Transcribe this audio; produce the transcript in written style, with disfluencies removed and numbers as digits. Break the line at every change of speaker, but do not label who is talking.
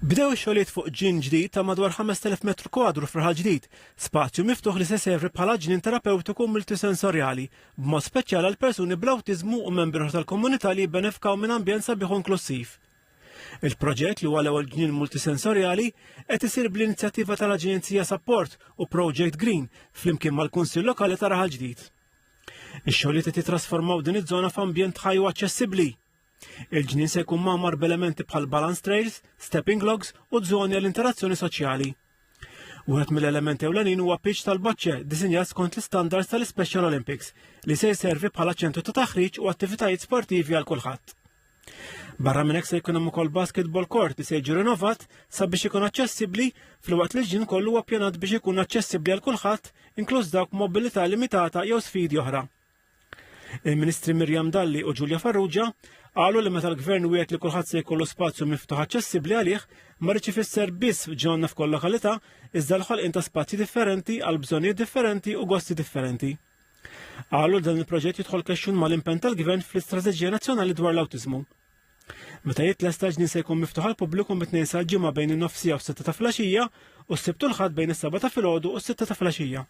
Bdew ix-xogħlijiet fuq ġnien ġdid ta' madwar 5,000 metru kwadru f'Raħal Ġdid, spazju miftuħ li se jservi bħala ġnien terapewtiku multisensorjali, b'mod speċjali għal persuni bl-awtiżmu u membri oħra tal-komunità li jibbenefikaw minn ambjent sabiħ u inklussiv. Il-proġett li huwa l-ewwel ġnien multisensorjali qed isir bl-inizjattiva tal-Aġenzija Sapport u Project Green flimkien mal-Kunsill Lokali ta' Raħal Ġdid. Ix-xogħlijiet qed jitrasformaw din iż-żona f'ambjent ħaj u aċċessibbli. Il-ġnien se jkun mgħammar b'elementi bħal balance trails, stepping logs u żoni għall-interazzjoni soċjali. Wieħed mill-elementi ewlenin huwa pitch tal-boċċe disinjat skont l-istandards tal-Special Olympics li se jservi bħala ċentru ta' taħriġ u attivitajiet sportivi għal kulħadd. Barra minn hekk se jkun hemm ukoll basketball court li se jiġi rinovat sabiex ikun aċċessibbli filwaqt li l-ġnien kollu huwa ppjanat biex ikun aċċessibbli għal kulħadd inkluż dawk b'mobilità limitata jew sfidi oħra. Il-Ministri Miriam Dalli u Julia Farrugia qalu li meta l-Gvern wiegħed li kulħadd se jkollu spazju miftuħ aċċessibbli għalih, ma rridx ifisser biss ġonna f'kull lokalità, iżda l-ħolqien ta' spazji differenti għal bżonnijiet differenti u gosti differenti. Qalu li dan il-proġett jidħol kexxun mal-impenn tal-Gvern fl-Istrateġija Nazzjonali dwar l-Awtiżmu. Meta jitlesta l-ġnien se jkun miftuħ għall-pubbliku mit-tnejn sal-ġimgħa bejn in-nofsija u s-sitta ta' filgħaxija u s-sibt u l-ħadd bejn is-seba' ta' filgħodu u s-sitta ta' filgħaxija.